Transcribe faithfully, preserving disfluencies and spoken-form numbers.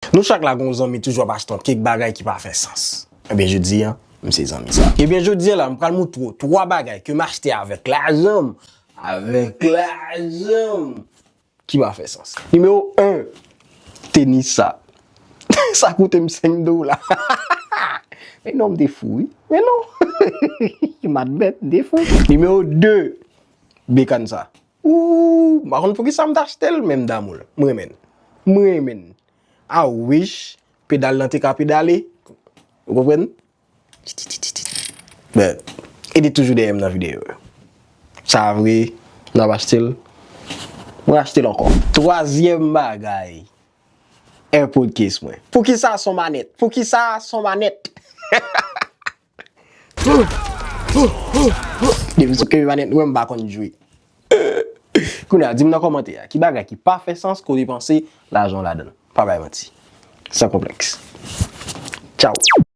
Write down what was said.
Nou chak la gon zanmi toujou ap achte yon kèk bagay ki pa fè sans. Ebyen, jodi a, m se zanmi sa. Ebyen, jodi a la, m pral moutre w twa bagay ke m achte avèk lajan m. Avèk lajan m. Ki pa fè sans. Nimewo en, tenis sa. Sa koute m senk dola. Men non, m te fou, wi. Men non. M admèt, m te fou. Nimewo de, bekàn sa. Ooh, m pa konn poukisa m t achte l, men m damou l. M renmen l. M renmen l. I wish pedal lan te ka pedale. Ou konprann? Men, Eddy toujou dèyè m nan videyo yo. Sa vre, n ap achte l. Mwen achte l ankò. Twazyèm bagay, AirPod case mwen. Poukisa son manèt? Poukisa son manèt? Depi sou ke manèt mwen, m pa konn jwe. Kounye a, di m nan kòmantè a, ki bagay ki pa fè sans ke w depanse lajan w ladan l? Pa bay manti. San konplèks. Tchaw.